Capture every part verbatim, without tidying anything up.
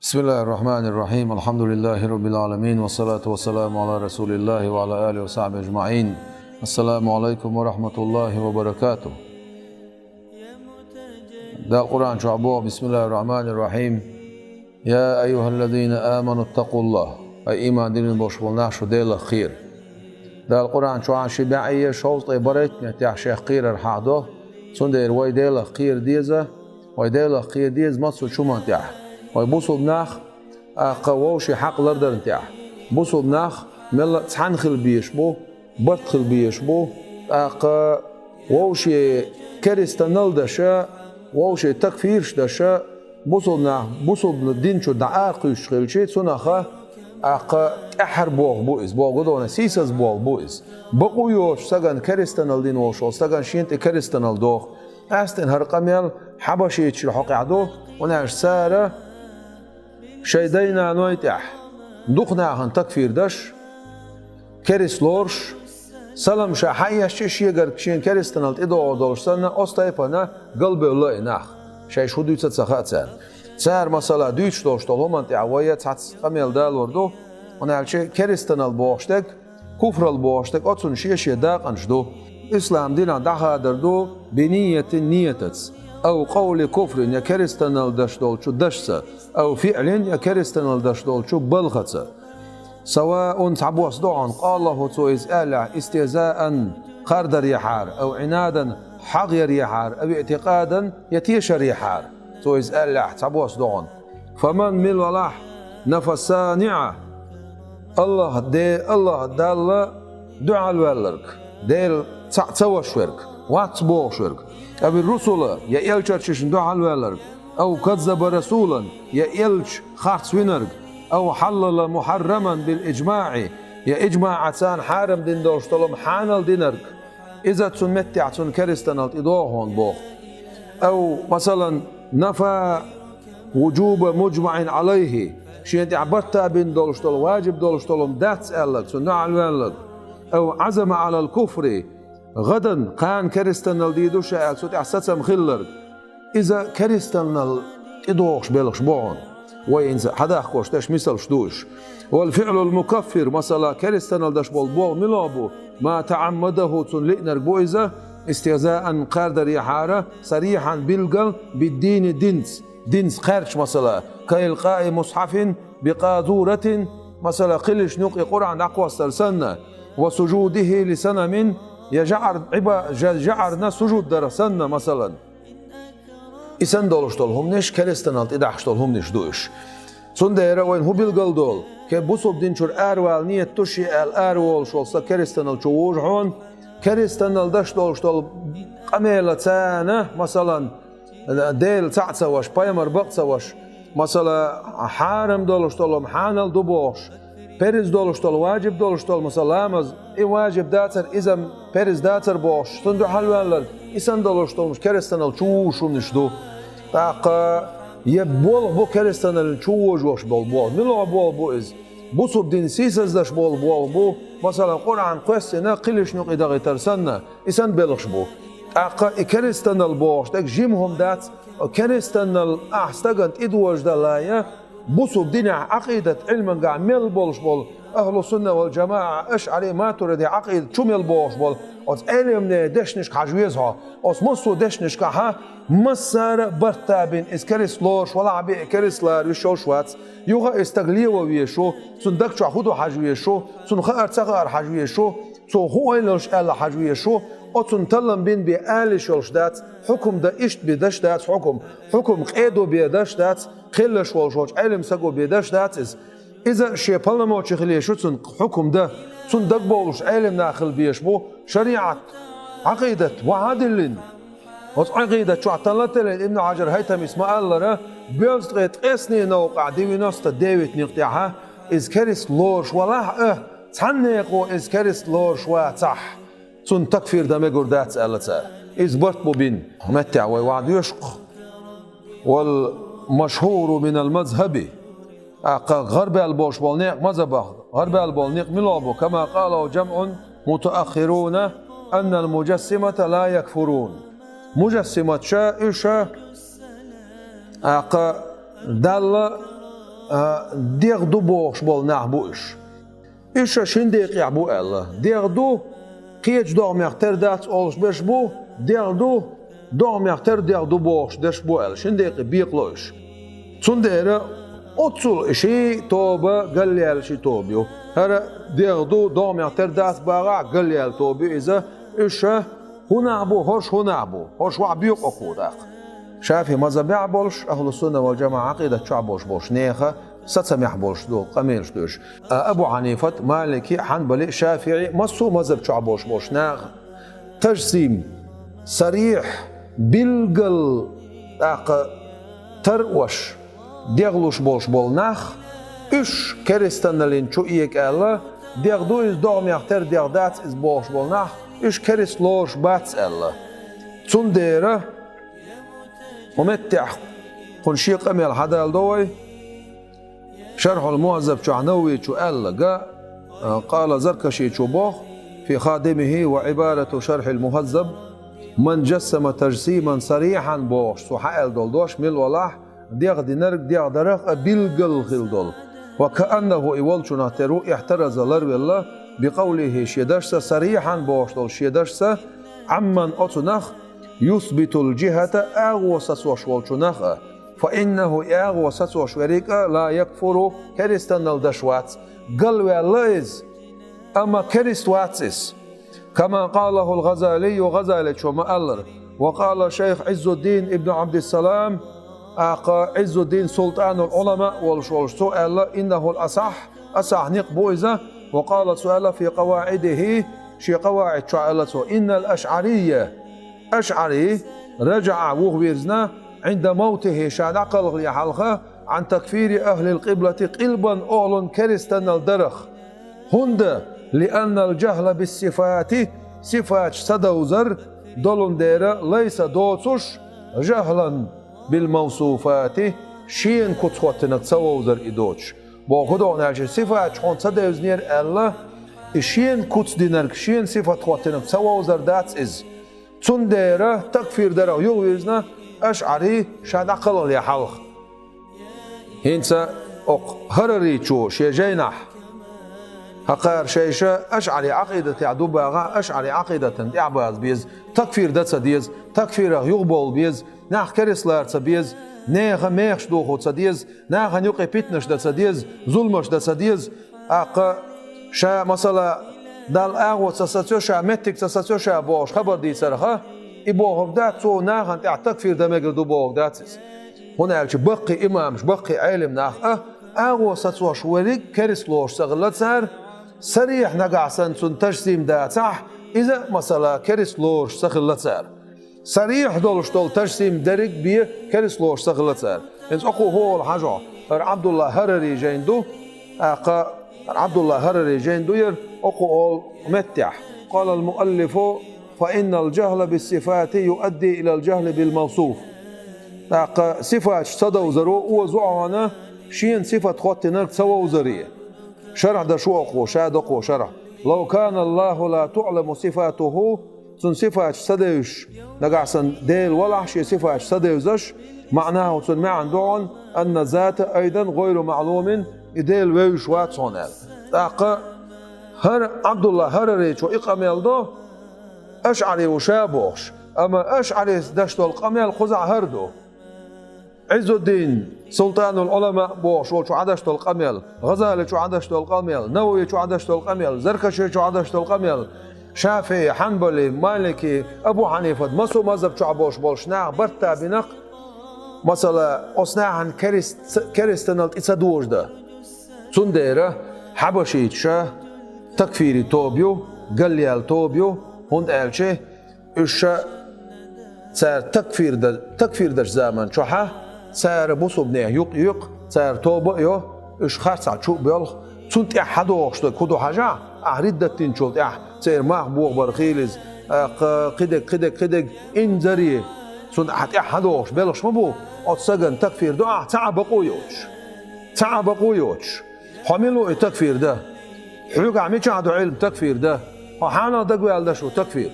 بسم الله الرحمن الرحيم. الحمد لله رب العالمين، والصلاة والسلام على رسول الله وعلى آله وصحبه أجمعين. السلام عليكم ورحمة الله وبركاته. Дала Къуръан чохь боху: بسم الله الرحمن الرحيم. يا أيها الذين آمنوا اتقوا الله. Ай, иман диллина болуш болу нах, шу Делах кхера. Дала Къуръан чохь ши бӀе шовзткъе бархӀитта меттехь шех кхерар хьахдо, цундела вай Делах кхера деза, вай Делах кхера деза массо а чу хӀуманна тӀехь. Вай бусулба нах, тӀаккха вовшийн хьакъ лардарна тӀехь. Бусулба нах мелла а цхьаьна хила безаш бу, барт хила безаш бу, тӀаккха вовшийн керстанал а деш, вовшийн такфираш а деш, бусулба нах бусулба дин чуьра дӀа ара кхуьйсуш хилча, цунах тӀаккха тӀаьххьара болх бу иза, болх гу дона, сийсаза болх бу иза. Бакъо йоцуш стагана, керстанал дина волуш волу стагана шена тӀе керстанал доху. Къаьсттина хӀара къамел хьабашийташна хьокъехь ду, хӀунда аьлча цара шайн дай-наной тӀехь дукха нахана такфир деш, керста лоруш, салам ша хьаэшча, шегара шена керстанал тӀедогӀур долуш санна, оцу тайпана галбевлла и нах, шайша хӀун дуьйцу а ца хаьа царна. Цара, масала, дуьйцуш долуш долу хӀуманна тӀехь вай цхьацца къамел далор ду, хӀунда аьлча керстанал бохуш дерг, куфрал бохуш дерг, оцунна шен-шен дакъанаш ду. Ислам динах дӀахадар ду: بنية, ниятаца, أو قول كفر, я керстанал деш долчу дашца, أو فعل, я керстанал деш долчу балхаца. سواء, цхьабосса ду хьуна, قاله, цо иза аьллехь, استهزاء, кхардарехьара, أو عنادا, хьагӀъярехьара, أو اعتقادا, я тешарехьара, цо иза аьллехь, цхьабосса ду хьуна. فمن, мила валахь, نفى الصانع, АллахӀ Де-, АллахӀ Далла дуьхьалваьлларг, Дела цхьаъ ца вашверг, вац бохуш верг, أو الرسل, я элчанашна дуьхьалваьлларг, أو كذب رسولا, я элча харц винарг, أو حلل محرما بالإجماع, я иджмаӀаца хьарам дина долуш долу хӀума хьанал динарг, иза цунна меттехь цунна керстанал тӀедогӀу хьуна боху. أو, масалан, نفى وجوب مجمع عليه, шена тӀехь барт а бина долуш долу, важиб долуш долу хӀума дац аьлларг, цунна дуьхьалваьлларг. أو عزم على الكفر, гӀадан, кхана керстанал дийр ду ша аьлла, цу тӀехь сацам хилларг. Иза керстанал тӀедогӀуш белхаш бу хьуна. Вай хӀинца хьадахкош дерш мисалш ду уьш. والفعل المكفر, масала, керстанал деш болу болх мила бу, ما تعمده, цунна лиънарг бу иза, استهزاء, кхардарехьара, صريحا, билггал, بالدين, динца, динца кхаьрча, масала, كإلقاء مصحف بقاذورة, масала, кхилишна юкъе Къуръан дӀакхоссар санна, وسجوده لصنم, я жаӀар, Ӏиба-, жа-, жаӀарна сужуд дар санна, масалан. И санна долуш долу хӀуманаш, керстанал тӀедахьаш долу хӀуманаш ду уьш. Цундела вайна хӀун билгал долу? Ке бусулба дин чуьра аравала ниет ду шен аьлла, араволуш волу стаг керстанал чу вужу хьуна, керстанал деш долуш долу къамелаца, масалан, Дела цхьаъ ца ваш, пайхамар бакъ ца ваш, масала, хьарам долуш долу хӀума хьанал ду бохуш, перз долуш долу, важиб долуш долу, масала, ламаз, и важиб дацара, иза-м перз дацара бохуш, цунна дуьхьалваьлларг, и санна долуш долу керстанал чу вужуш хӀуманаш ду. ТӀаккха я болх бу керстаналлин чу вожош болу болх. Мила болх бу иза? Бусулба дин сийсаздеш болу болх бу, масала, Къуръан кхоьссина, кхилишна юкъе дахийтар санна, и санна белхаш бу. ТӀаккха и керстанал бохуш дерг жима хӀума дац, керстанал ахь стагана тӀедожадалла я, бусулба динехь Ӏакъидат Ӏилмангахь мел болуш болу, ахьлу сунна вал джамаӀа, ашӀари, матуриди Ӏакъидат чу мел бохуш болу, оцу Ӏелимнийн дешнашка хьажа веза хьо. Оцу массо а дешнашкахьа массара а барт а бина, иза керста лоруш валахь а бен, керста лара виш йолуш вац. Юха и стаг лево везаш ву, цунна даг чохь хӀун ду хьажа везаш ву, цунна хаар ца хаар хьажа везаш ву, цо хӀун ойла йолуш аьлла хьажа везаш ву, оцунна таллам бина бен ала йиш йолуш дац, хьукум дан иштта бен даш дац хьукум, хьукум къедо бен даш дац, кхеллаш волуш волчу Ӏелим саго бен даш дац иза. Иза шен паламочи хила езаш ву цунна хьукум дан, цунна дагбовлуш Ӏелим нах хила безаш бу, шариӀат, Ӏакъидат вахьа а диллина. Оцу Ӏакъидат чохь тӀелла а теллина, Ибн Хьаджар ХӀайтамис ма-аллара, боьлзткъе ткъесний новкъахь, девяносто девять никъ тӀехьа, иза керста лоруш валахь а, цхьаннекъо иза керста лоруш вацахь, цунна такфир дан мегур дац аьлла цара. Иза барт бу бина. Меттехь вай вахьа доьшукх. والمشهور من المذهب. ТӀаккха гӀарабаьлла болуш болу некъ мазхабах, гӀарабаьлла болу некъ мила бу? كما قاله جمع متأخرون أن المجسمة لا يكفرون. Мужассиматша, уьша, тӀаккха Далла а, дегӀ ду бохуш болу нах бу уьш. Уьш шин декъехь бу аьлла. ДегӀ ду, кхечу догӀмех тера дац олуш берш бу, дегӀ ду, догӀмех тера дегӀ ду бохуш дерш бу аьлла. Шин декъе бекъало уьш. Цундела оццул и ши тоба галъяьлла ши тоба ю. ХӀара дегӀ ду, догӀмех тера дац бахахь галъяьлла тоба ю иза. Уьш ХӀун нах бу, хӀорш хӀун нах бу, хӀорш ваха боькъу окхо тӀаккха. ШафиӀи мазхабехь болуш, ахьлу сунна вал жамаӀа Ӏакъидат чохь болуш болуш нехан сацамехь болуш ду, къамелаш ду уьш. А Абу Хьанифат, Малики, Хьанбали, ШафиӀи, массо а мазхаб чохь болуш болуш наха тажсим, сарихь, билггал тӀаккха тар ош, дегӀ луш болуш болу нах, уьш керстаналлин чу эга аьлла, дегӀ ду иза, догӀмех тера дегӀ дац иза бохуш болу нах, уьш керст лоруш бац аьлла. Цундела, хӀун меттехь, кхунна шен къамел хьадалдо вай, Шархьул Мухаззаб чохь Нававичо аьлла, га, а, къала Заркашичо боху, фи хадимихи ва Ӏибарату шархьил Мухаззаб, ман жассама тажсиман сарихьан бохуш, цо хьааьлла долу дош мила валахь, дегӀ динарг дегӀ дарах а билггал хила долу. Ва кааннаху и волчунах тера ву ихьтараза ларвелла, бикъавлихи шен дашца, сарихьан бохуш долу шен дашца, Ӏамман оцунах, юсбитул жихӀата агӀо сацош волчунах а. Фа иннаху и агӀо сацош верриг а ла якфуру керстанал даш вац. Галваьлла иза, амма керст вац иза. Кама къалахул Гъазалийю, Гъазаличо ма-аллара, ва къала шайх Ӏиззуддин ибн Ӏабдиссалам, аккха Ӏиззуддин султӀанул Ӏулама волуш волуш цо аьлла, иннахул асахь, асахь никъ бу иза, ва къала цо аьлла фи къаваӀидихи, шен къаваӀид чохь аьлла цо, иннал ашӀарийя, ашӀари, ражаӀа вухавирзина, Ӏинда мавтихи ша дӀакхалхале хьалха, Ӏан такфири ахлил къиблати къилбан охӀлун керстанал дарах. ХӀунда, лианнал жахла биссифати, сифаташ ца довзар долун дера лайса доцуш, жахлан бил мавсуфати, шена куц хӀоттинарг ца вовзар и доцуш. Боху хӀун доху аьлча, сифаташ хьуна ца девзинера аьлла, и шена куц динарг, шена сифат хӀоттинарг ца вовзар дац иза. Цундела такфир дарах юхавирзина ашӀари ша дӀакхалхале хьалха. ХӀинца окху Хараричо шен жайнахь, хӀокхара шайша ашӀари Ӏакъидатехь ду бахахь, ашӀари Ӏакъидатан тӀаьхьабаза беза, такфир дан ца деза, такфирах юхабовла беза, нах керстанал ца беза, нехан мехаш дохо ца деза, нахана юкъе питанаш дан ца деза, зуламаш дан ца деза, аккха ша, масала, Далла агӀо ца сацайо ша, меттиг ца сацайо ша бохуш хабар дийцарха, и бохург дац, цо нахана тӀехь такфир дан мегар ду бохург дац иза. ХӀунда аьлча баккхий имамаш, баккхий Ӏелим нах а, агӀо сацош верриг керст лоруш ца хилла цара, сарихь нагахь санна цунна тажсим дацахь, иза а, масала, керст лоруш ца хилла цара. Сарихь долуш долу тажсим дерриг бен керст лоруш ца хилла цара. ХӀинца окху хӀу олу хьажа, хӀара Ӏабдулла Харари жайна ду, аккха хӀара Ӏабдулла Харари жайна ду яра, окху олу меттехь. Къалал муаллифу, фа иннал жахла биссифати юадди илал жахли бил мавсуф. ТӀаккха сифаташ ца довзаро озо хьуна шена сифат хӀоттинарг ца вовзаре. Шархь дашо окхо, ша докхо шархь. Лав кана Аллаху ла туъламу сифатуху, цунна сифаташ ца девзаш, нагахь санна Дела валахь шен сифаташ ца девзаш, маънаху цунна маьӀна ду хьуна, анна зата айдан гӀойру маълумин, и Дела вевзаш вац хьуна аьлла. ТӀаккха хӀара Ӏабдулла Хараричо и къамел до, ашӀари ву ша бохуш, амма ашӀарис даш долу къамел кхузахь хӀара ду. Ӏиззуддин, Султанул Ӏулама бохуш волчу Ӏадаш долу къамел, Гъазали чу Ӏадаш долу къамел, Навави чу Ӏадаш долу къамел, Заркаши чу Ӏадаш долу къамел, ШафиӀи, Хьанбали, Малики, Абу Хьанифат, массо а мазхаб чохь болуш болуш нах барт а бинакх, масала, оцу нахана керст-, керстанал тӀе ца дожадан. Цундела хьабашийчу ша такфири тоба ю, галъяьлла тоба ю, хӀунда аьлча, Уьш ша цара такфир дан, такфир даш заман чохьа, цара бусурбанех юкъ юкъ, цара тоба а йо, уьш харцахь чу а боьлху, цунна тӀехь хьадогӀуш дерг хӀун ду хьажахь, ахь риддат динчул тӀехь, церан мах бохабар хийла иза, а, кхидерг, кхидерг, кхидерг, инзаре, цунна ахь тӀехь хьадогӀуш белхаш ма бу, оцу сагана такфир до ахь, цхьа а бакъо а йоцуш. Цхьа а бакъо а йоцуш. Хьо мила ву и такфир дан? Хьоьгахь мичахь ду Ӏилма такфир дан? Хьо хьанал дагаваьлла даш ву такфир?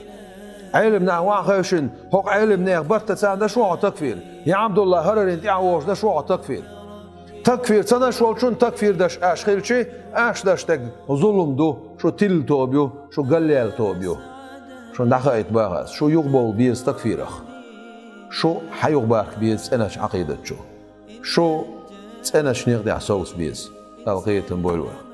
Ӏелим нах ваха хевшина, хӀокху Ӏелим нехан барт а ца даш ву хьо такфир? Я Ӏабдулла ХӀарарин тӀаьхьа вогӀуш даш ву хьо такфир? Такфир ца деш волчун такфир деш аша хилчи, аша деш дерг зулам ду, шу тилла тоба ю, шу галъяьлла тоба ю. Шуна дӀахаийта боху ас, шу юхабовла беза такфирах. Шу хьаюхабарх беза цӀеначу Ӏакъидат чу. Шу цӀеначу некъа тӀехь совца беза. Дала къинхетам бойла вайх.